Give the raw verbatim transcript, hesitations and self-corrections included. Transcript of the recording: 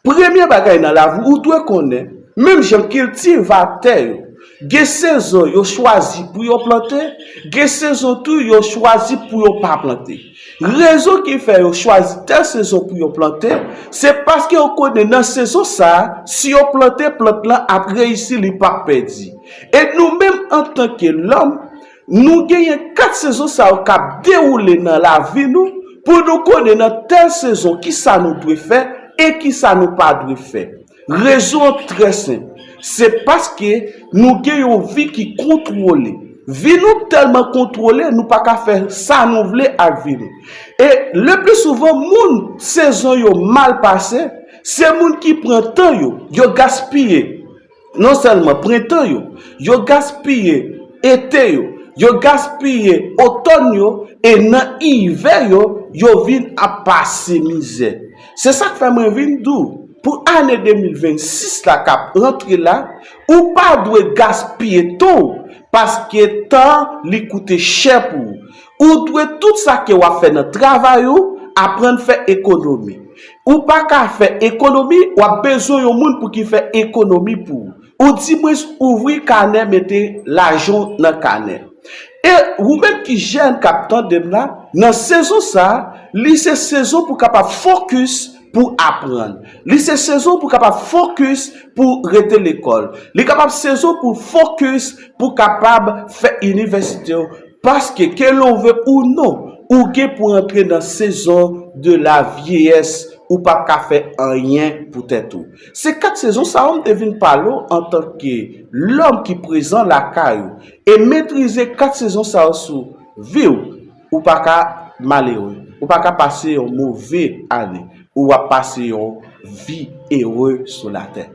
Premye bagay nan lavi, ou dwe konnen, menm jan kiltivatè yo, gen sezon yo chwazi pou yo plante, gen sezon tou yo chwazi pou yo pa plante. Rezon ki fè yo chwazi tèl sezon pou yo plante, se paske yo konnen nan sezon sa a, si yo plante, plant lan ap reyisi, li p ap pèdi. E nou menm antanke lòm, nou genyen kat sezon sa yo k ap dewoule nan lavi nou pou nou konnen nan tèl sezon kisa nou dwe fè e kisa nou pa dwe fè. Rezon an trè senp. Se paske nou gen yon vi ki kontwole. Vi nou tèlman kontwole, nou pa ka fè sa nou vle ak vi nou. E le pli souvan, moun sezon yo mal pase, se moun ki pran tan yo, yo gaspiye. Non sèlman prentan yo, yo gaspiye ete yo, yo gaspiye otòn yo, e nan ivè yo, yo vin ap pase mizè. Se sa k fè mwen vin di w, pou ane de mil vennsis la k ap rantre la, ou pa dwe gaspiye tan w, paske tan li koute chè pou ou. Ou dwe tout sa ke w ap fè nan travay ou, aprann fè ekonomi. Ou pa ka fè ekonomi, w ap bezwen yon moun pou ki fè ekonomi pou ou. Ou dimwens ouvri kanè, mete lajan w nan kanè. E ou menm ki jèn k ap tande m la, nan sezon sa a, li se sezon pou w kapab fokis pou aprann. Li se sezon pou w kapab fokis pou rete lekòl. Li kapab sezon pou fokis pou w kapab fè inivèsite w. Paske, ke l ou vle ou non, ou gen pou antre nan sezon de la vyeyès, ou p ap ka fè anyen pou tèt ou. Se kat sezon sa yo m te vin pale w antanke lòm ki prezan lakay ou. E metrize kat sezon sa yo sou vi w, ou pa ka malere, ou pa ka pase yon move ane, ou ap pase yon vi ere sou latè.